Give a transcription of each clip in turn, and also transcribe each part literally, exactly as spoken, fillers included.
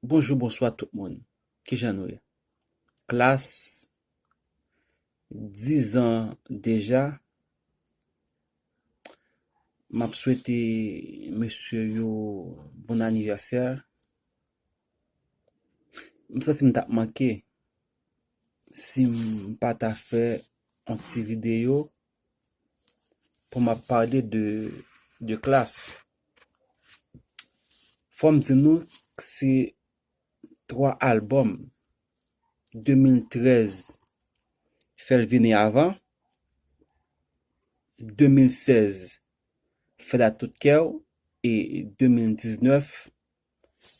Bonjou, bonswa tout moun. Kijan nou ye? Klass, dizan deja. M ap swete mesye yo bon anivèsè. M santi m t ap manke si m pa ta fè yon ti videyo pou m ap pale de, de Klass. Fò m di nou, se twa albòm, de mil trèz, Fè l vini avan, de mil sèz, Fè l ak tout kè w, e de mil diznèf,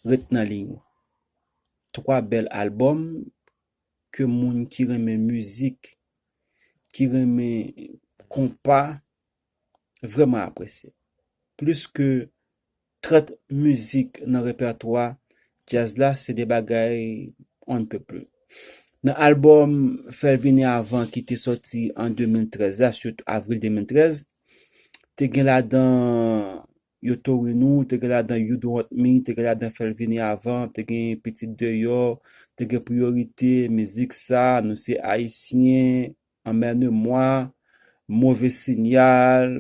Ret nan liy ou. Twa bèl albòm ke moun ki renmen mizik, ki renmen konpa, vrèman apresye. Plis ke trant mizik nan repètwa djaz la, se de bagay on ne peut plus. Nan albòm Fè l vini avan ki te sòti an de mil trèz la, sitou avril de mil trèz, te gen ladan Yo Tori Nou, te gen ladan You Don't Want Me, te gen ladan Fè l vini avan, te gen Pitit Deyò, te gen Priyorite, Mizik Sa, Nou se Ayisyen, Anmène Mwa, Move Sinyal,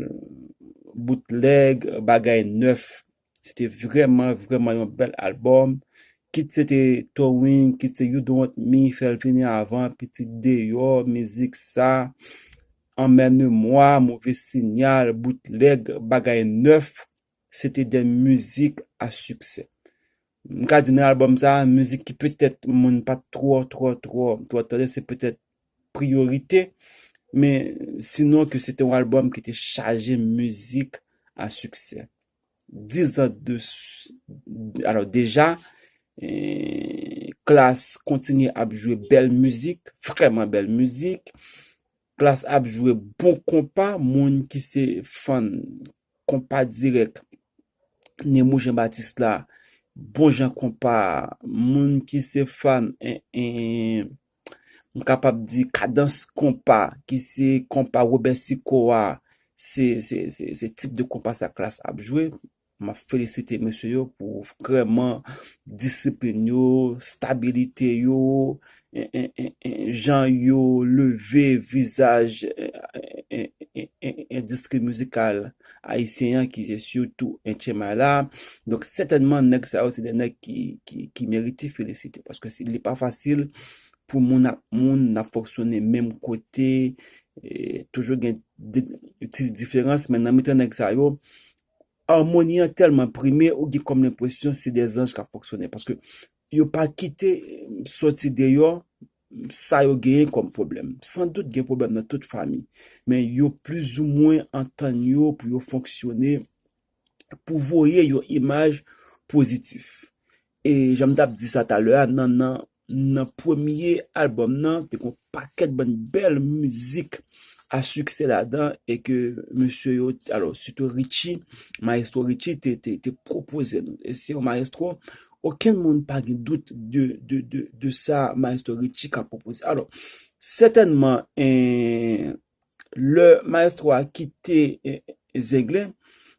Boutlèg, Bagay Nèf. Se te vrèman, vrèman yon bèl albòm. Kit se te Tori Nou, kit se You Don't Want Me, Fè l vini avan, Pitit Deyò, Mizik Sa, Anmène Mwa, Move Sinyal, Boutlèg, Bagay Nèf, se te de mizik a siksè. M ka di nan albòm sa, mizik ki petèt moun pa t twò, twò, twò, twò tande, se petèt Priyorite, men sinon ke se te yon albòm ki te chaje mizik a siksè. Dizan de, s- alò deja, eh, Klass kontinye ap jwe bèl mizik, vrèman bèl mizik. Klass ap jwe bon konpa, moun ki se fan konpa dirèk, Nemou Jean Baptiste la, bon jan konpa, moun ki se fan, en, en, m kapab di kadans konpa, ki se konpa Robert Sicot a, se, se, se, se tip de konpa sa Klass ap jwe. M ap felisite mesye yo pou vrèman disiplin yo, stabilite yo, en, en, en, en, jan yo leve vizaj, en, en, en, en, en, endistri mizikal ayisyen an, ki se sitou H M I la. Donk, sètènman, nèg sa yo, se de nèg ki, ki, ki merite felisite, paske se, li pa fasil pou moun ak moun n ap fonksyone menm kote, e, toujou gen de, ti diferans, men nan mitan nèg sa yo, amoni an tèlman prime, ou gen kòm lenpresyon se de zanj k ap fonksyone, paske yo pa kite sòti deyò sa yo genyen kòm pwoblèm. Sandout gen pwoblèm nan tout fanmi, men yo plizoumwen antann yo pou yo fonksyone, pou voye yon imaj pozitif. E jan m t ap di sa talè a, nan, nan, nan premye albòm nan, te gen yon pakèt bann bèl mizik a siksè ladan e ke mesye yo, alò, sitou Richie, Maestro Richie te, te, te pwopoze nou. E se yon maestro, okenn moun pa gen dout de, de, de, de sa Maestro Richie ka pwopoze. Alò, sètènman, en, lè Maestro a kite, eh, Zenglen,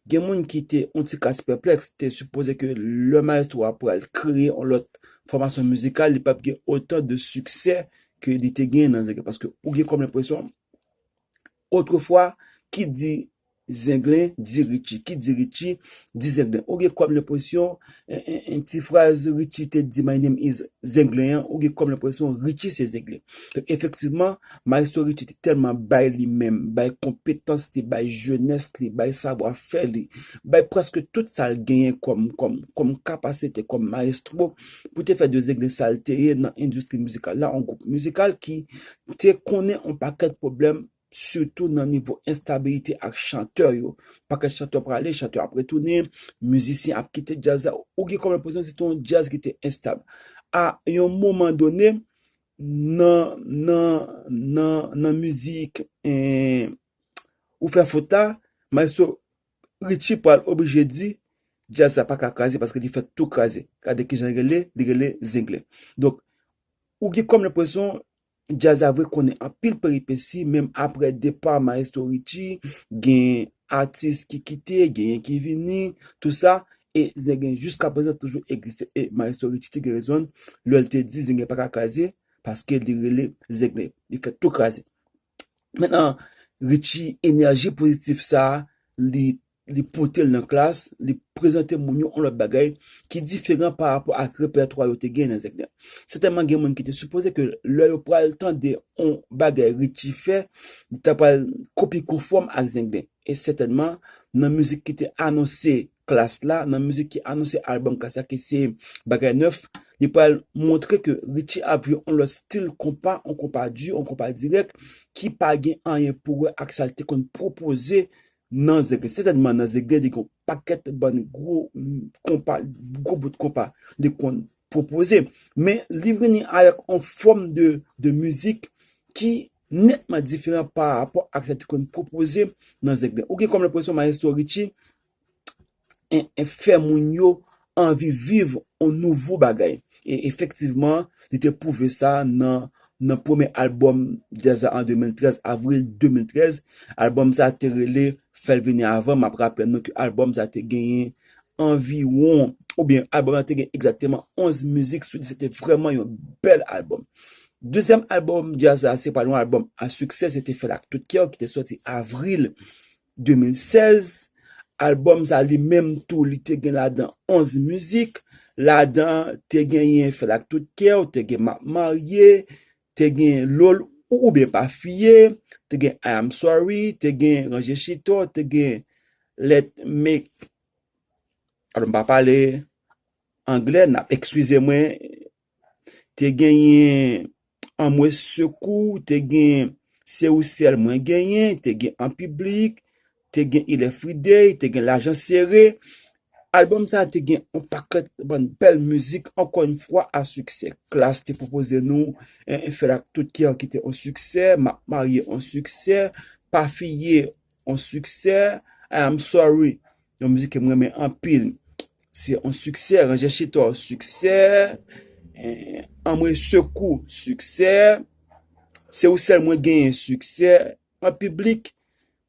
gen moun ki te yon ti kras pèplèks, te sipoze ke lè Maestro a pral kreye yon lòt fòmasyon mizikal, li p ap gen otan de siksè ke li te genyen nan Zenglen. Paske ou gen kòm lenpresyon, otrefwa, ki di Zenglen, di Richie, ki di Richie, di Zenglen. Ou gen kòm lenpresyon, en, en, en ti fraz Richie te di, "My name is Zenglen" an, ou gen kòm lenpresyon Richie se Zenglen. Donk, efektivman, Maestro Richie te tèlman bay li menm, bay konpetans li, bay jenès li, bay savwafè li, bay prèske tout sa l genyen kòm, kòm, kòm kapasite, kòm maestro, pou te fè de Zenglen sa l te ye nan endistri mizikal la, yon gwoup mizikal ki te konnen yon pakèt pwoblèm, sitou nan nivo enstabilite ak chantè yo. Pakèt chantè prale, chantè ap retounen, mizisyen ap kite djaz la. Ou gen kòm lenpresyon se te yon djaz ki te enstab. A yon moman done, nan, nan, nan, nan mizik, en, Ou fè fot la, Maestro Richie pral oblije di, djaz sa pa ka kraze paske li fè tou kraze. Gade kijan l rele, li rele Zenglen. Donk, ou gen kòm lenpresyon djaz la vre konnen anpil peripesi, menm aprè depa Maestro Richie, gen atis ki kite, genyen ki vini, tou sa, E Zenglen jiska prezan toujou egziste. E Maestro Richie te gen rezon lè l te di Zenglen pa ka kraze, paske li rele Zenglen. Li fè tou kraze. Mentnan, Richie, enèji pozitif sa a, li, li pote l nan klas, li prezante moun yo yon lòt bagay ki diferan pa rapò ak repètwa yo te gen nan Zenglen. Sètènman, gen moun ki te sipoze ke lè yo pral tande yon bagay Richie fè, li ta pral kopi konfòm ak Zenglen. E sètènman, nan mizik ki te anonse klas la, nan mizik ki anonse albòm klas la, ki se Bagay Nèf, li pral montre ke Richie ap jwe yon lòt stil konpa, yon konpa di, yon konpa dirèk, ki pa gen anyen pou wè ak sa l te konn pwopoze nan Zenglen. Sètènman, nan Zenglen, li gen yon pakèt bann gwo, mm, konpa, gwo bout konpa li konn pwopoze. Men, li vini avèk yon fòm de, de mizik ki nètman diferan pa rapò ak sa l te konn pwopoze nan Zenglen. Ou gen kòm lenpresyon Maestro Richie en, en fè moun yo anvi viv yon nouvo bagay. E efektivman, li te pwouve sa nan, nan premye albòm djaz la an de mil trèz, avril de mil trèz. Albòm sa te rele Fè l vini avan. M ap raple nou ke albòm sa te genyen anviwon, oubyen albòm la te gen egzakteman onz mizik sou li. Se te vrèman yon bèl albòm. Dezyèm albòm djaz la, se pa yon albòm a siksè, se te Fè l ak tout kè w ki te sòti avril de mil sèz. Albòm sa li menm tou, li te gen ladan onz mizik. Ladan te genyen Fè l ak tout kè w, te gen M ap marye, te gen Lolo oubyen Pa Fiye, te gen I Am Sorry, te gen Ranje Chita w, te gen Let Me, alò, m pa pale anglè, n ap ekskize mwen, te genyen Anmwe Sekou, te gen Se ou sèl mwen genyen, te gen An Piblik, te gen Il est Friday, te gen Lajan Sere. Albòm sa te gen yon pakèt bann bèl mizik, ankò yon fwa a siksè. Klass te pwopoze nou, eh, Fè l ak tout kè w ki te yon siksè, M ap marye yon siksè, Pa Fiye yon siksè, I Am Sorry, yon mizik ke m renmen anpil. Se yon siksè, Ranje Chita w siksè, eh, Anmwe Sekou siksè, Se ou sèl mwen genyen siksè, An Piblik,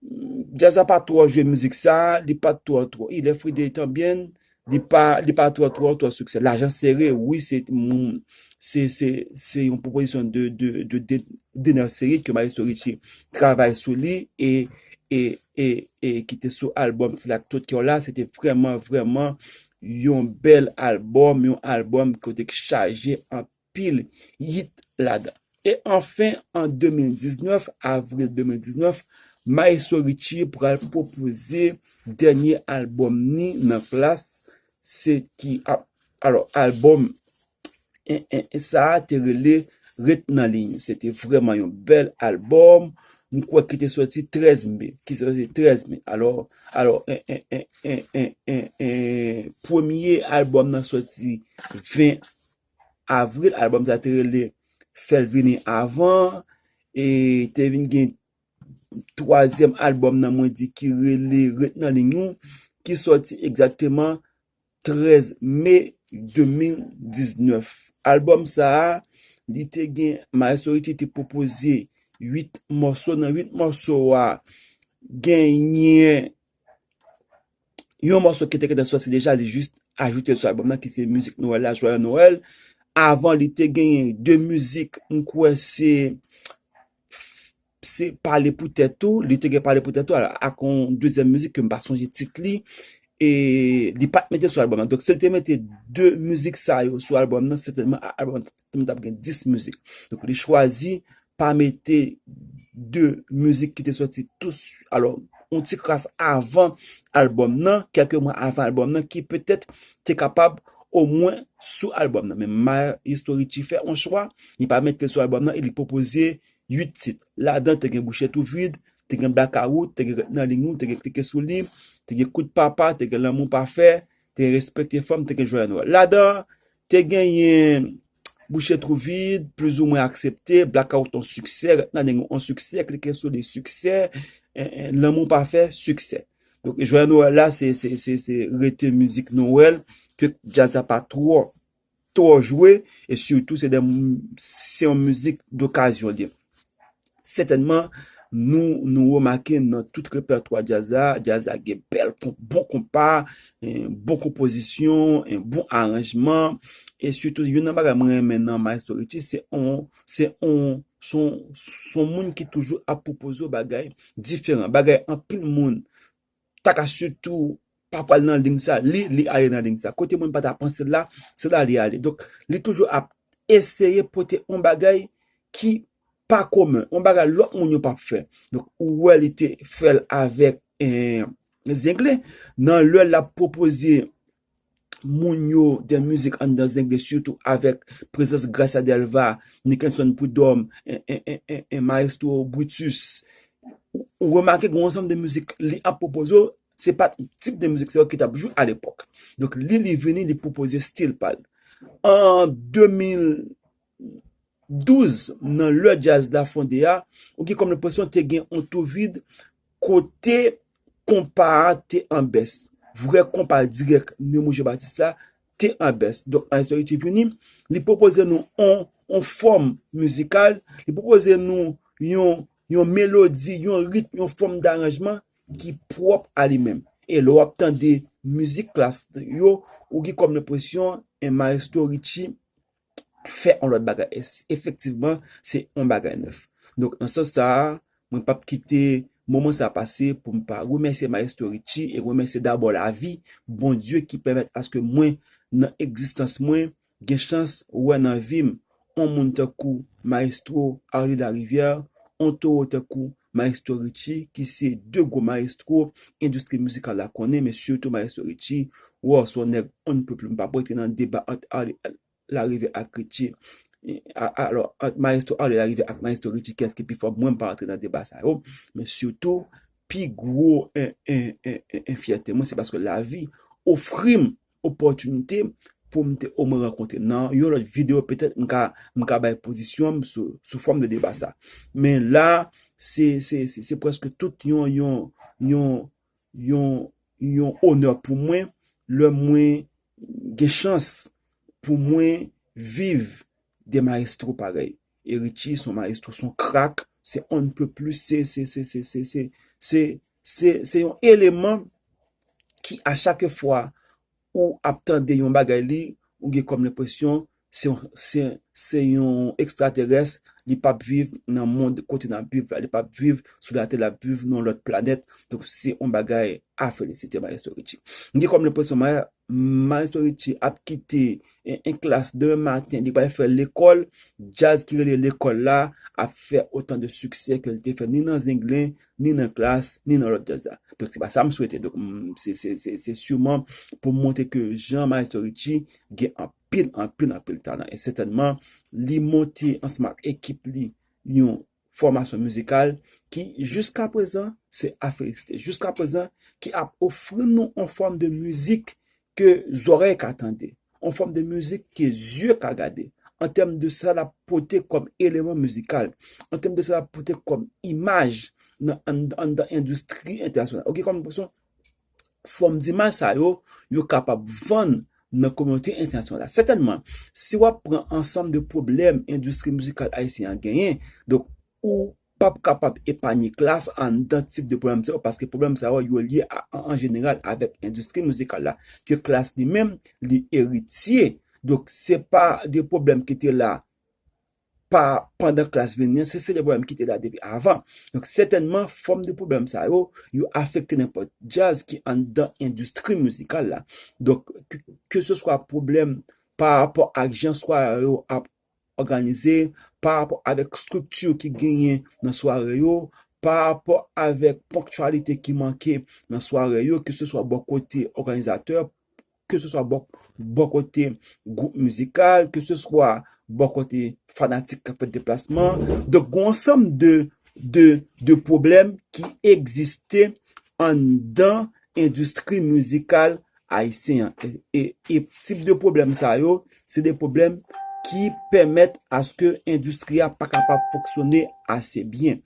djaz la pa twò jwe mizik sa, li pa twò twò. Il est Friday tanbyen, li pa, li pa twò twò twò siksè. Lajan Sere, wi, se, mm, se, se, se yon pwopozisyon de, de, de, de, Dener Ceryt ke Maestro Richie travay sou li e, e, e, e ki te sou albòm Fè l ak tout kè w la. Se te vrèman, vrèman yon bèl albòm, yon albòm kote k chaje anpil hit ladan. E anfen, an de mil diznèf, avril de mil diznèf, Maestro Richie pral pwopoze dènye albòm ni nan Klass, se ki ap, alò, albòm en, en, en, sa a te rele Ret nan liy ou. Se te vrèman yon bèl albòm. M kwè ki te sòti trèz me. Ki sòti trèz me. Alò, alò, en, en, en, en, en, en, en, premye albòm nan sòti ven avril. Albòm sa te rele Fè l vini avan. E te vin gen twazyèm albòm nan mwen di ki rele Ret nan liy ou, ki sòti egzakteman trèz me de mil diznèf. Albòm sa a, li te gen, Maestro Richie te pwopoze uit mòso. Nan uit mòso a, genyen yon mòso ki te gentan sòti deja, li jis ajoute l sou albòm nan, ki se mizik Nwèl la, Joyeux Noël. Avan, li te genyen de mizik, m kwè se, se Pale pou tèt ou, li te gen Pale pou tèt ou, alò, ak yon dezyèm mizik ke m pa sonje tit li, e li pa t mete l sou albòm nan. Donk, si l te mete de mizik sa yo sou albòm nan, sètènman, a-, albòm nan t ap gen dis mizik. Donk, li chwazi pa mete de mizik ki te sòti tou, alò, yon ti kras avan albòm nan, kèlke mwa avan albòm nan, ki petèt te kapab omwen sou albòm nan. Men Maestro Richie fè yon chwa, li pa mete l sou albòm nan, e li pwopoze uit tit. Ladan, te gen Bouche Twou Vid, te gen Blakawout, te gen Ret nan liy ou, te gen Klike sou li, te gen Kout Papa, te gen Lanmou Pafè, te gen Respekte Fanm, te gen Joyeux Noël. Ladan, te genyen Bouche Twou Vid, plizoumwen aksepte, Blakawout yon siksè, Ret nan liy ou yon siksè, Klike sou li siksè, eh, eh, Lanmou Pafè siksè. Donk, Joyeux Noël la, se, se, se, se rete mizik Nwèl ke djaz la pa twò twò jwe, e sitou se de, se yon mizik dokazyon li ye. Sètènman, nou, nou remake nan tout repètwa djaz la, djaz la gen bèl, bon konpa, bon konpozisyon, bon aranjman. E sitou, youn nan bagay mwen renmen nan Maestro Richie, se on, se on, se on, se on moun ki toujou ap pwopoze w bagay diferan. Bagay anpil moun ta ka sitou pa pral nan liy sa, li, li ale nan liy sa. Kote moun pa ta panse l la, se la li ale. Donk, li toujou ap eseye pote on bagay ki pa komen, on bagay lòt moun yo p ap fè. Donk, ou wè li te fè l avèk, eh, Zengle, nan lè l ap pwopoze moun yo de mizik anndan Zengle, sitou avèk prezans Gracia Delva, Nickenson Prud'homme, en, en, en, en, en Maestro Brutus. Ou, ou remake gen yon ansanm de mizik li ap pwopoze w, se pa tip de mizik sa yo ki t ap jwe alepòk. Donk, li, li vini, li pwopoze stil pa l. An de mil douz, nan lè djaz la fonde a, ou gen kòm lenpresyon te gen yon tou vid kote konpa a te an bès. Vrè konpa dirèk Nemo Jean Baptiste la te an bès. Donk, Maestro Richie vini, li pwopoze nou on, on fòm mizikal, li pwopoze nou yon, yon melodi, yon ritm, yon fòm daranjman ki pwòp a li menm. E lè w ap tande mizik klas yo, ou gen kòm lenpresyon, en Maestro Richie fè on lòt bagay. E s-, efektivman, se on bagay nèf. Donk, nan sans sa a, mwen p ap kite moman sa a pase pou m pa remèsye Maestro Richie e remèsye dabò lavi, Bondye ki pèmèt aske mwen, nan egzistans mwen, gen chans wè nan vi m on moun tankou Maestro Arly Larivière, on towo tankou Maestro Richie, ki se de gwo maestro endistri mizikal la konnen, men sitou Maestro Richie, wè, se on nèg on ne peut plus. M p ap rete nan deba ant Arly Larivière ak Richie. E, a-, alò, ant Maestro Arly Larivière ak Maestro Richie, kiyès ki pi fò? Mwen, m pa rantre nan deba sa yo, men sitou, pi gwo en, en, en, en, en fyète mwen, se paske lavi ofri m opòtinite pou m te omwen rankontre. Nan yon lòt videyo, petèt m ka, m ka bay pozisyon m sou, sou fòm de deba sa. Men la, se, se, se, se prèske tout yon, yon, yon, yon, yon onè pou mwen lè mwen gen chans pou mwen viv de maestro parèy. E Richie se yon maestro, se yon krak, se on ne peut plus, se, se, se, se, se, se, se, se, se yon eleman ki a chak fwa ou ap tande yon bagay li, ou gen kòm lenpresyon se yon, se, se yon ekstraterès, li p ap viv nan mond kote n ap viv la, li p ap viv sou latè, l ap viv nan yon lòt planèt. Donk, se yon bagay a felisite, Maestro Richie. M gen kòm lenpresyon, ma-, Maestro Richie ap kite en, en klas demen maten, li pral fè lekòl, djaz ki rele lekòl la ap fè otan de siksè ke l te fè ni nan Zenglen, ni nan klas, ni nan lòt djaz la. Donk, se pa sa m swete. Donk, m, se, se, se, se siman pou m montre ke jan Maestro Richie gen anpil, anpil, anpil talan. E sètènman, li monte ansanm ak ekip li yon fòmasyon mizikal ki, jiska prezan, se a felisite. Jiska prezan, ki ap ofri nou yon fòm de mizik ke zòrèy ka tande, yon fòm de mizik ke zye ka gade, an tèm de sa l ap pote kòm eleman mizikal, an tèm de sa l ap pote kòm imaj nan, ann-, anndan endistri entènasyonal. Ou gen kòm lenpresyon fòm dimaj sa yo, yo kapab vann nan kominote entènasyonal la. Sètènman, si w ap pran ansanm de pwoblèm endistri mizikal ayisyen an genyen, donk, ou p ap kapab epanye klas anndan tip de pwoblèm sa yo, paske pwoblèm sa yo, yo lye a, an, an jeneral avèk endistri mizikal la, ke klas li menm, li eritye. Donk, se pa de pwoblèm ki te la pa, pandan klas vini an, se, se de pwoblèm ki te la depi avan. Donk, sètènman, fòm de pwoblèm sa yo, yo afekte nenpòt djaz ki anndan endistri mizikal la. Donk, ke, keseswa pwoblèm pa rapò ak jan sware yo ap òganize, pa rapò avèk estrikti ki genyen nan sware yo, pa rapò avèk ponktyalite ki manke nan sware yo, keseswa bò kote òganizatè, keseswa bò, bò kote gwoup mizikal, keseswa bò kote fanatik k ap fè deplasman. Donk, gen yon ansanm de, de, de pwoblèm ki egziste anndan endistri mizikal ayisyen an. E, e, e tip de pwoblèm sa yo, se de pwoblèm ki pèmèt aske endistri a pa kapab fonksyone ase byen.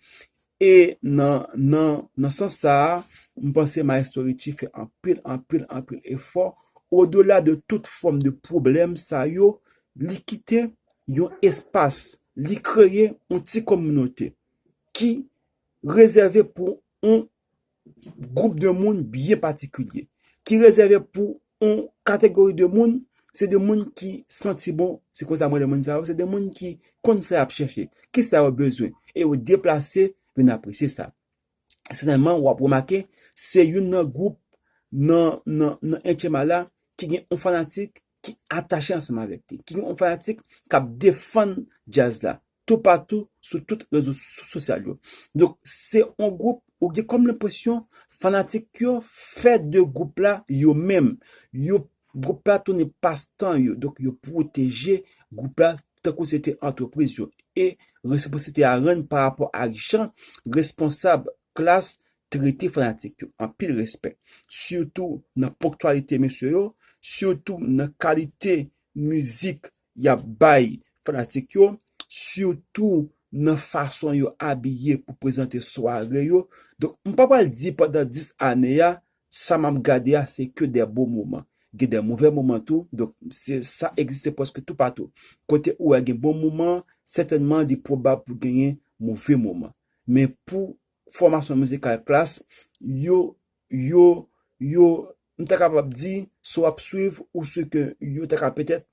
E nan, nan, nan sans sa a, m panse Maestro Richie fè anpil, anpil, anpil efò. Odela de tout fòm de pwoblèm sa yo, li kite yon espas, li kreye yon ti kominote ki rezève pou yon gwoup de moun byen patikilye, ki rezève pou yon kategori de moun, se de moun ki santi bon, se konsa mwen rele moun sa yo, se de moun ki konn sa y ap chèche, ki sa yo bezwen, e yo deplase vin apresye sa. Sètènman, w ap remake, se youn nan gwoup nan, nan, nan N T M A la ki gen yon fanatik ki atache ansanm avèk li, ki gen yon fanatik k ap defann djaz la toupatou sou tout rezo so-, sosyal yo. Donk, se yon gwoup ou gen kòm lenpresyon fanatik yo fè de gwoup la yo menm. Yo, gwoup la tounen pastan yo. Donk, yo pwoteje gwoup la tankou se te antrepriz yo. E responsablite a rann pa rapò ak jan responsab Klass trete fanatik yo. Anpil respè. Sitou nan ponktyalite mesye yo, sitou nan kalite mizik y ap bay fanatik yo, sitou nan fason yo abiye pou prezante sware yo. Donk, m pa pral di pandan dis ane a, sa m ap gade a, se ke de bon moman. Gen de move moman tou. Donk, se, sa egziste prèske toupatou. Kote ou wè gen bon moman, sètènman, li pwobab pou genyen move moman. Men pou fòmasyon mizikal Klass, yo, yo, yo, m ta kapab di, si w ap swiv, ou swiv ke yo ta ka petèt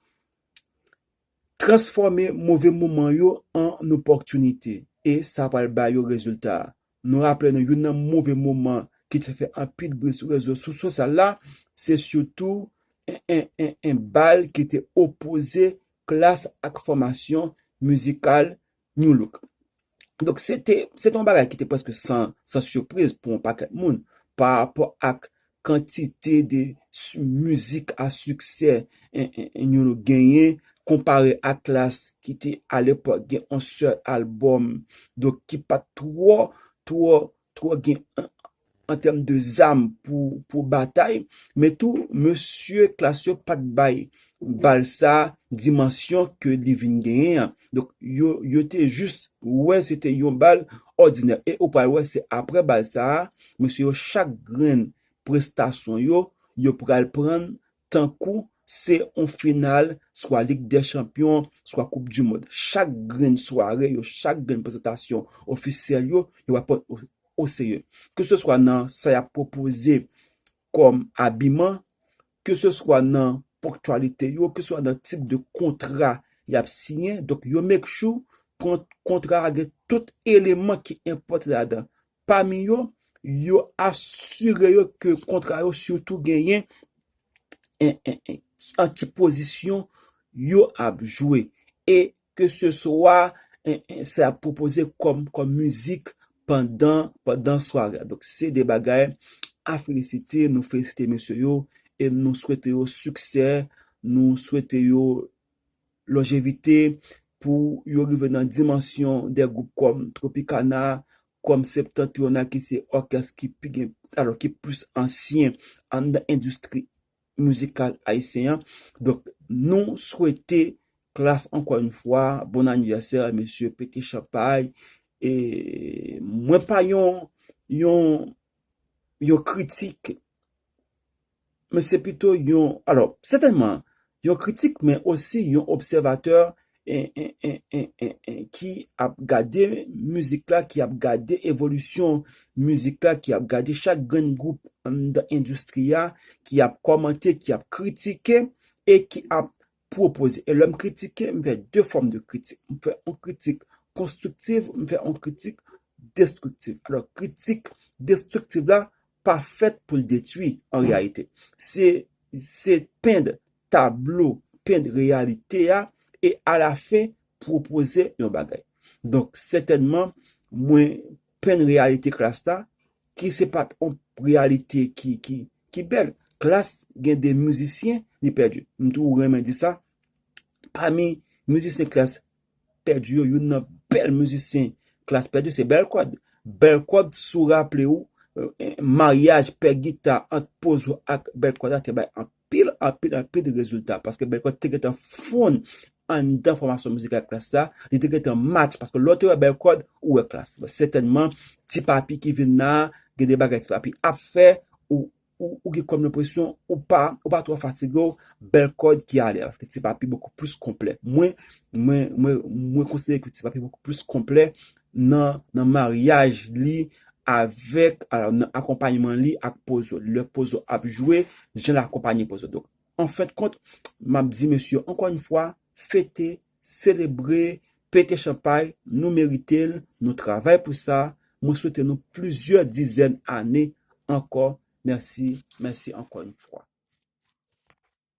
transfòme move moman yo an opòtinite. E sa pral ba yo rezilta a. Nou raple nou, youn nan move moman ki te fè anpil bri sou rezo so-, sosyal la, se sitou en, en, en, en bal ki te opoze Klass ak fòmasyon mizikal Nu Look. Donk, se te, se te yon bagay ki te prèske san, san sipriz pou yon pakèt moun pa rapò ak kantite de s-, mizik a siksè en, en, en, Nu Look genyen, konpare ak Klass ki te, alepòk, gen yon sèl albòm, donk, ki pa t twò, twò, twò gen an, an tèm de zam pou, pou batay, men tou, mesye Klass yo pa t bay bal sa dimansyon ke li vin genyen an. Donk, yo, yo te jis wè se te yon bal òdinè. E ou pral wè se apre bal sa a, mesye yo chak grenn prestasyon yo, yo pral pran tankou se yon final, swa Lig dè Chanpyon, swa Koup di Mond. Chak grenn sware yo, chak grenn prezantasyon ofisyèl yo, yo va pran o, o serye. Ke se swa nan sa y ap pwopoze kòm abiman, ke se swa nan ponktyalite yo, ke se swa nan tip de kontra y ap siyen. Donk, yo make sure kon-, kontra a gen tout eleman ki enpòte ladan. Pami yo, yo asire yo ke kontra yo sitou genyen en, en, en, an ki pozisyon yo ap jwe. E ke se swa en, en, sa y ap pwopoze kòm, kòm mizik pandan, pandan sware a. Donk, se de bagay a felisite. Nou felisite mesye yo e nou swete yo siksè. Nou swete yo lonjevite pou yo rive nan dimansyon de gwoup kòm Tropicana, kòm Septentrional, ki se òkès ki pi gen, alò, ki plis ansyen anndan endistri mizikal ayisyen an. Donk, nou swete Klass, ankò yon fwa, bon anivèsè, mesye, pete chanpay. E mwen pa yon, yon, yon kritik, men se pito yon, alò, sètènman, yon kritik, men osi yon obsèvatè, en, en, en, en, en, en, ki ap gade mizik la, ki ap gade evolisyon mizik la, ki ap gade chak grenn gwoup anndan endistri a, ki ap kòmante, ki ap kritike, e ki ap pwopoze. E lè m kritike, m fè de fòm de kritik. M fè yon kritik konstriktiv, m fè yon kritik destriktiv. Alò, kritik destriktiv la pa fèt pou l detwi an reyalite. Se, se penn tablo, penn reyalite a, e alafen pwopoze yon bagay. Donk, sètènman, mwen penn reyalite Klass la, ki se pa t yon reyalite ki, ki, ki bèl. Klass gen de mizisyen li pèdi. M toujou renmen di sa. Pami mizisyen Klass pèdi yo, youn nan bèl mizisyen Klass pèdi, se Belkod. Belkod, si w raple w, eh, maryaj pè gita ant Pozo ak Belkod la te bay anpil, anpil, anpil rezilta, paske Belkod te gentan fonn anndan fòmasyon mizikal Klass la, li te gentan match, paske lè w te wè Belkod, ou wè Klass. Sètènman, Ti Papi ki vin la, gen de bagay Ti Papi ap fè, ou ou, ou gen kòm lenpresyon ou pa, ou pa twò fatige w, bèl kòd ki ale a, paske ti papi bokou plis konplè. Mwen, mwen, mwen, mwen konseye ke ti papi bokou plis konplè nan, nan maryaj li avèk, alò, nan akonpayman li ak pozo. Lè pozo ap jwe, jan l akonpanye pozo. Donk, an fen de kont, m ap di mesye yo, ankò yon fwa, fete, selebre, pete chanpay, nou merite l, nou travay pou sa. Mwen swete nou plizyè dizèn ane ankò. Mèsi, mèsi ankò yon fwa.